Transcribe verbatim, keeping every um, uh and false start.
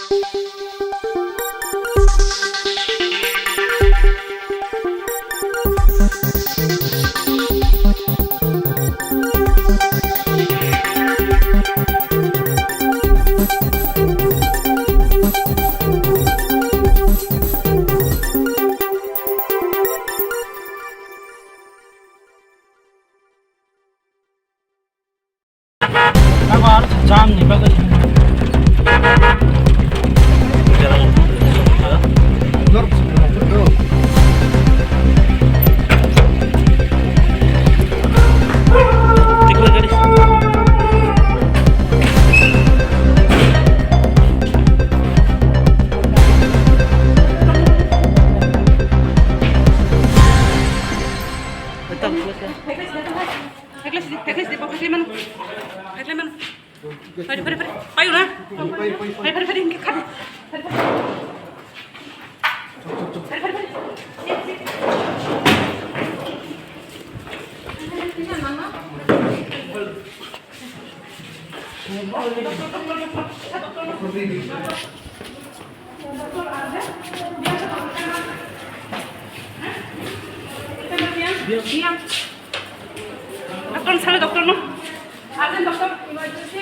Abo aro jam ni bagwi. Phaikhlai sidi, phaikhlai sidi, bo phaikhlai mano. Phaikhlai mano. Phari, phari, phari. Payo na? Phari, phari, phari, hingke khadi. Phari, phari. Phari, phari, phari. Doctor, sale doctor no. Urgent doctor, emergency.